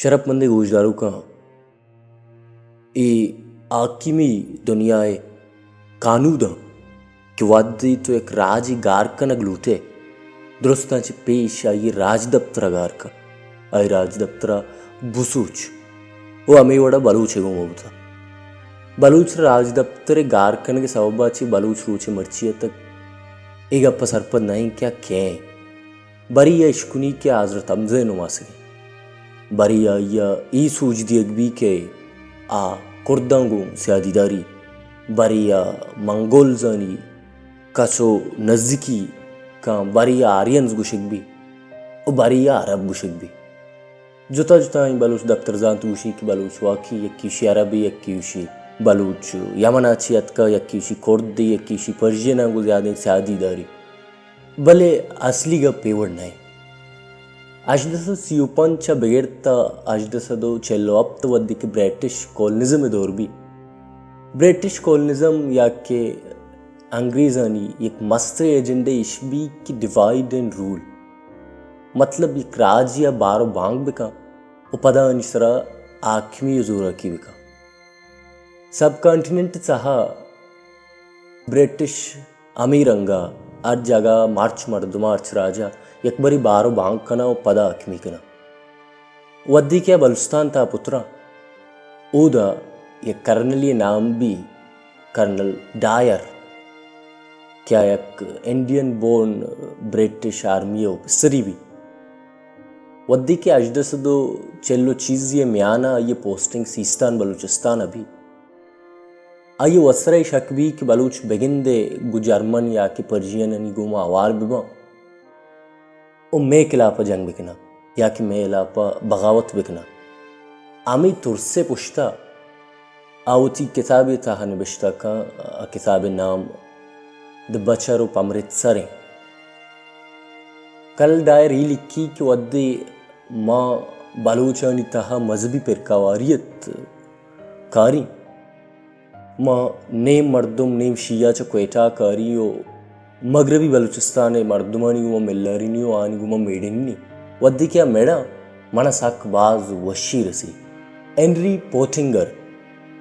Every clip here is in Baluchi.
شرپ مندیں گوشداروکاں، اے حاکمی دنیا ءِ قانود اَنت کہ وھدے تو یک راجے گار کنگ لوٹ ئے، درستاں چہ پیش آئی ءِ راجدپتر ءَ گار کن، آئی ءِ راجدپتر ءَ بسوچ۔ او ہمے وڑ ءَ بلوچ ءِ گوما بوتگ۔ بلوچ راجدپتر ءِ گار کنگ ءِ سوب ءَ چہ بلوچ روچ ءَ مرچی اتک، اے گپ ءَ سرپد نہ ایں کہ آ کئے ایں۔ برے آ اشکنی کہ آ حضرت حمزہ ءِ نماسگ ایں۔ برے آئی ءَ اے سوج دیگ بی کہ آ کرداں گوں سیادی داری، برے آ منگولزانی کچ ءُ نزیکی کاں، برے آ آرینز گوشگ بی ءُ برے آ عرب گوشگ بی۔ جتا جتائیں بلوچ دپترزانت گوشی کہ بلوچ واقعی یکے ایشی عربے، یکے ایشی بلوچ یمن ءَ چہ اتکا، یکے ایشی کردے، یکے ایشی پرشین ءَ گوں زیادیں سیادی داری۔ بلے اصلی گپ اے وڑ نہ ایں۔ ہژدہ سد سی ءُ پنچ ءَ بگر تا ہژدہ سد ءُ چل ءُ ہپت، وھدے کہ برٹش کولونزم ءِ دور بی، برٹش کولونزم یا کہ انگریزانی یک مستریں ایجنڈے ایش بی کہ ڈیوائیڈ اینڈ رول، مطلب یک راجے ءَ بار ءُ بانگ بکن ءُ پدا آنی سرا حاکمی ءُ زوراکی بکن۔ سب کانٹیننٹ ءِ تہا برٹش ہمے رنگ ءَ ہر جاگہ، ہرچ مردم ءَ، ہرچ راج ءَ یک برے بار ءُ بانگ کناں ءُ پدا حاکمی کناں۔ وھدے کہ آ بلوچستان ءِ تہا پتراں، اودا یک کرنلے ءِ نام بی کرنل ڈائر، کہ آ یک انڈین بورن برٹش آرمی ءِ آفیسرے بی۔ وھدے کہ ہژدہ سد ءُ چل ءُ چیزے ءِ میان ءَ آئی ءِ پوسٹنگ سیستان بلوچستان ءَ بی، آئی ءَ وت سرا اے شک بی کہ بلوچ بگندے گوں جرمن یا کہ پرشینانی گوما ہوار بباں ءُ مئے کلاپ ءَ جنگ بکناں یا کہ مئے ہلاپ ءَ بغاوت بکناں۔ ہمے ترس ءِ پشت ءَ آ وتی کتابے ءِ تہا نبشتہ کن، آ کتاب ءِ نام دی بچر آف امرتسر ایں۔ کرنل ڈائر اے لکھی کہ وھدے ما بلوچانی تہا مذہبی پرکاواریت کاریں، ما نیم مردم، نیم شیعہ چہ کوئٹہ کاری ءُ مغربی بلوچستان ءِ مردمانی گوما ملارینی ءُ آنی گوما میڑینی۔ وھدے کہ آ مڑاں، من ءَ سک باز وشی رسی۔ ہنری پوٹنگر،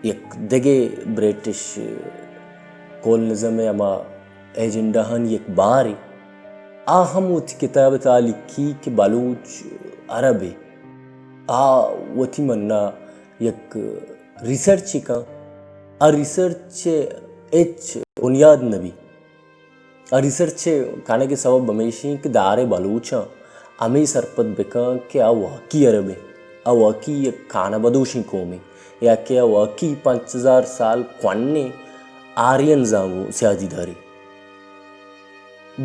یک دگہ برٹش کولونزم ءِ ہما ایجنڈاہانی یک بارے، آ ہم وتی کتاب ءِ تہا لکھی کہ بلوچ عربے۔ آ وتی منا یک ریسرچے کن، آ ریسرچ ءِ ہچ بنیاد نہ بی۔ آ ریسرچ ءِ کنگ ءِ سوب ہمیش ایں کہ دار ءِ بلوچاں ہمے سرپد بکن کہ آ واقعی عرب ایں، آ واقعی یک خانہ بدوشیں قومے، یا کہ آ واقعی پنچ ہزار سال کوہنیں آرینزاں گوں سیادی دارے۔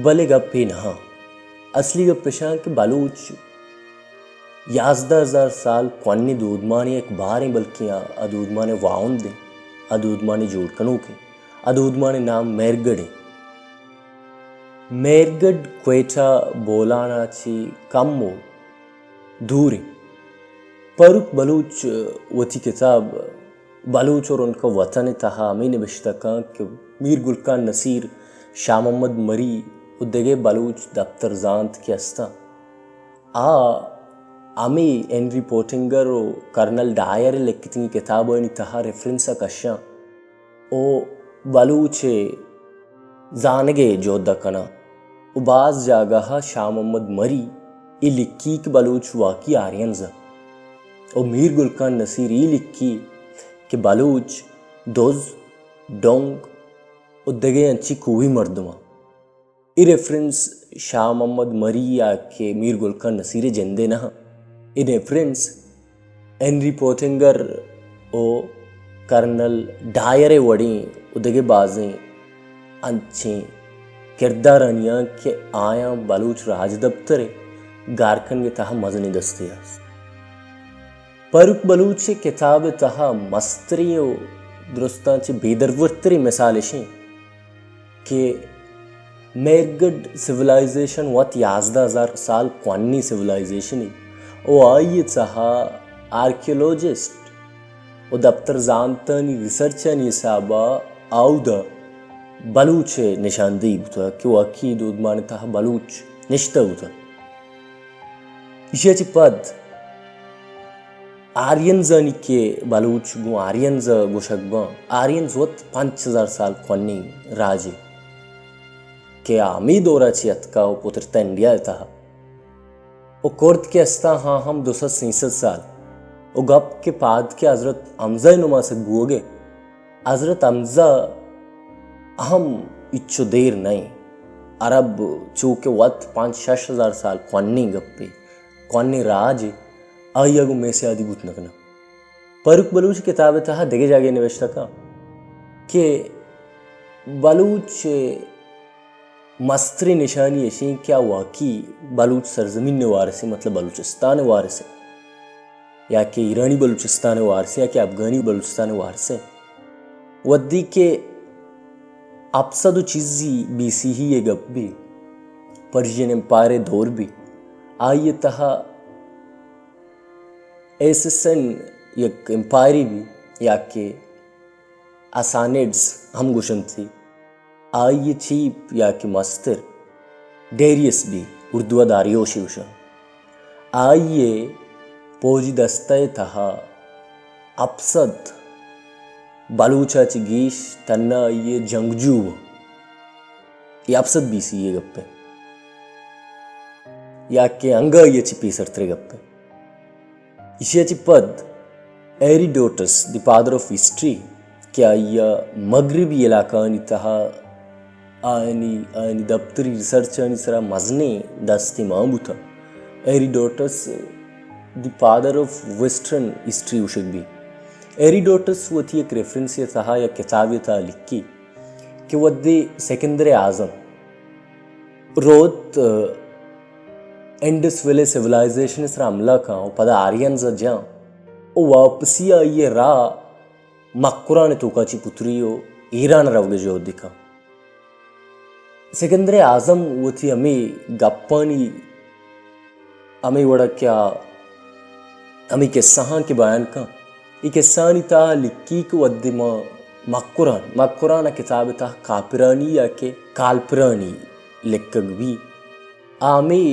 بلے گپ اے نہ اں۔ اصلی گپ اش اں کہ بلوچ یازدہ ہزار سال کوہنیں دودمانے یک باریں، بلکیں آ، آ دودمان ءِ واہند ایں، آ دودمان ءِ جوڑ کنوک ایں، آ دودمان ءِ نام مہرگڑھ ایں۔ مہرگڑھ کوئٹہ بولان ءَ چہ کمو دور ایں۔ فاروق بلوچ وتی کتاب بلوچ اور ان کا وطن ءِ تہا ہمے نبشتہ کن کہ میر گل خان نصیر، شاہ محمد مری ءُ دگہ بلوچ دپترزانت کہ استاں، آ ہمے ہنری پوٹنگر ءُ کرنل ڈائر ءِ لکتگیں کتابانی تہا ریفرنس ءَ کشاں ءُ بلوچ ءِ زانگ ءِ جہد ءَ کناں۔ ءُ باز جاگہ ءَ شاہ محمد مری اے لکھی کہ بلوچ واقعی آرینز اَں۔ ءُ میر گل خان نصیر اے لکھی کہ بلوچ دز، ڈونگ ءُ دگہ انچیں کوہی مردم اَں۔ اے ریفرنس شاہ محمد مری یا کہ میر گل خان نصیر ءِ جند ءِ نہ اَں۔ اے ریفرنس ہنری پوٹنگر ءُ کرنل ڈائر ءِ وڑیں ءُ دگہ بازیں انچیں کردارانی اَں کہ آیاں بلوچ راجدپتر ءِ گار کنگ ءِ تہا مزنیں دستے است۔ فاروق بلوچ ءِ کتاب ءِ تہا مستریں ءُ درستاں چہ بے درورتریں مثال اش اِنت کہ مہرگڑھ سیولائزیشن وت یازدہ ہزار سال کوہنیں سیولائزیشنے ءُ آئی ءِ تہا آرکیولوجسٹ ءُ دپتر زانتانی ریسرچانی حساب ءَ آودا بلوچ ءِ نشاندہی بوتگ کہ واقعی دودمان ءِ تہا بلوچ نشتہ بوتگ۔ ایشی ءَ چہ پد آرینزانی کہ بلوچ گوں آرینز ءَ گوشگ باں، آرینز وت پنچ ہزار سال کوہنیں راجے کہ آ ہمے دور ءَ چہ اتکا و پترتا انڈیا ءِ تہا۔ و کرد کہ استاں، آ ہم دو سد سینسد سال۔ و گپ کہ پاد کہ حضرت حمزہ ءِ نماسگ بوگ ءَ، حضرت حمزہ ہم ہچو دیر نہ ایں۔ عرب چو کہ وت پنچ شش ہزار سال کوہنیں گپے، کوہنیں راجے، آئی ءَ گوں مئے سیادی بوت نہ کناں۔ فاروق بلوچ ءِ کتاب ءِ تہا دگہ جاگہے نوشتہ کن کہ بلوچ ءِ مستریں نشانی اش انت کہ آ واقعی بلوچ سرزمین ءِ وارث انت، مطلب بلوچستان ءِ وارث انت، یا کہ ایرانی بلوچستان ءِ وارث انت، یا کہ افغانی بلوچستان ءِ وارث انت۔ وھدے کہ ہپت سد و چیزی بی سی ای ءِ گپ بی، پرشین امپائر ءِ دور بی، آئی ءِ تہا ایسسن یک امپائرے بی، یا کہ اسانیڈز ہم گوشنتی۔ آئی ءِ چیف یا کہ مستر ڈیریس بی، اردو ءَ داریوش گوشاں۔ آئی ءِ پوجی دستہ ءِ تہا ہپت سد بلوچ ءَ چہ گیش تھنا آئی ءِ جنگجو باں۔ اے ہپت سد بی سی ءِ گپ انت، یا کہ انگہ آئی ءَ چہ پیسرتر ءِ گپ انت۔ ایشی ءَ چہ پد ہیریڈوٹس، دی فادر آف ہسٹری، کہ آئی ءَ مغربی علاقہانی تہا آیانی، آیانی دپتری ریسرچانی سرا مزنیں دستے مان بوتگ۔ ہیریڈوٹس the father of western history گوشگ بی۔ ہیریڈوٹس وتی یک ریفرنسے ءِ تہا یا کتابے ءِ تہا لکھی کہ وھدے سکندر اعظم روت، آ، انڈس ویلی سیولائزیشن ءِ سرا حملہ کن و پدا آرینز ءَ جن و واپسی ءَ آئی ءِ راہ مکران ءِ توکا چہ پتری و ایران ءَ روگ ءِ جہد ءَ کن۔ سکندر اعظم وتی ہمے گپانی ہمے وڑا کہ آ ہمے قصہاں کہ بیان کن، اے قصہانی تہا لکھی کہ وھدے ما مکران، مکران ءِ کتاب ءِ تہا کاپرانی یا کہ کالپرانی لکھگ بی، آ ہمے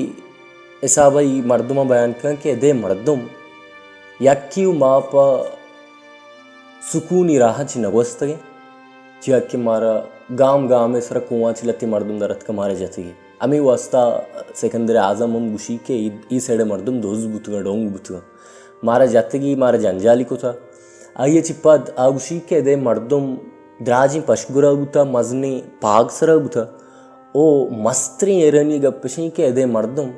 حساب ءَ اے مردماں بیان کن کہ ادے مردم یکے و ما پہ سکونی راہ ءَ چہ نہ گوستگیں، چیا کہ مارا گام گام ءِ سرا کوہاں چہ لھتے مردم در اتکگ مارا جتگی۔ ہمے واستا سکندر اعظم ہم گوشی کہ اے، اے سیڈ ءِ مردم دز بوتگاں، ڈونگ بوتگاں، مارا جتگی، مارا جنجالی کتگ۔ آئی ءَ چہ پد آ گوشی کہ ادے مردم دراجیں پشگرا بوتگ، مزنیں پاگ سرا بوتگ۔ او مستریں حیرانی ءِ گپ اش انت کہ ادے مردم،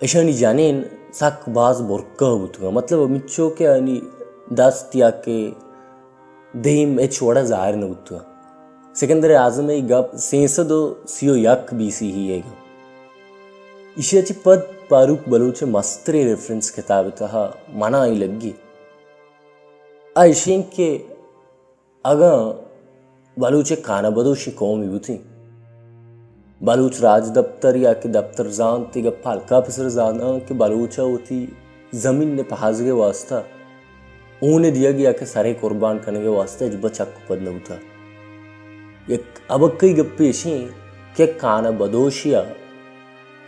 اشانی جنین سک باز برکا بوتگاں، مطلب ہمینچو کہ آیانی دست یا کہ دیم ہچ وڑا ظاہر نہ بوتگاں۔ سکندر اعظم ءِ گپ سیصد و سی و یک بی سی ای ءِ گپ۔ ایشی ءَ چہ پد فاروق بلوچ ءِ مستریں ریفرنس کتاب ءِ تہا منا اے لگی، آ اش انت کہ اگاں بلوچ یک خانہ بدوشیں قومے بوتیں، بلوچ راجدپتر یا کہ دپتر زانت اے گپ ءَ ہلکا پیسر زاناں کہ بلوچ ءَ وتی زمین ءِ پہازگ ءِ واستا ہون ءِ دیگ یا کہ سر ءِ قربان کنگ ءِ واستا ہچبر چک ءُ پد نہ بوتگ۔ یک ابکہی گپے اش انت کہ خانہ بدوشی ءَ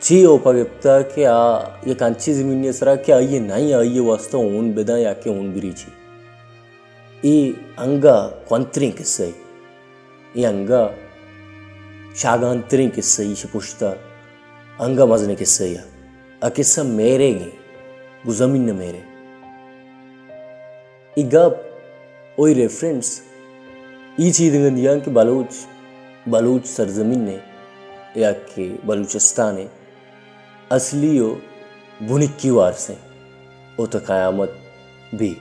چے اوپا گپتگ کہ آ یک انچیں زمینے ءِ سرا کہ آئی ءِ نہ انت، آئی ءِ واستا ہون بدنت یا کہ ہون بریچیت۔ اے انگہ کوہنتریں قصہ اے۔ اے انگہ شاگانتریں قصہ اے، ایشی پشتا انگہ مزنیں قصہ اے۔ آ قصہ مہریگ ایں، گوں زمین ءِ مہرے۔ اے گپ و اے ریفرنس اے چیدنگ ءَ دیاں کہ بلوچ، بلوچ سرزمین ءِ یا کہ بلوچستان ءِ اصلی و بنکی وارث ایں و تا قیامت بی۔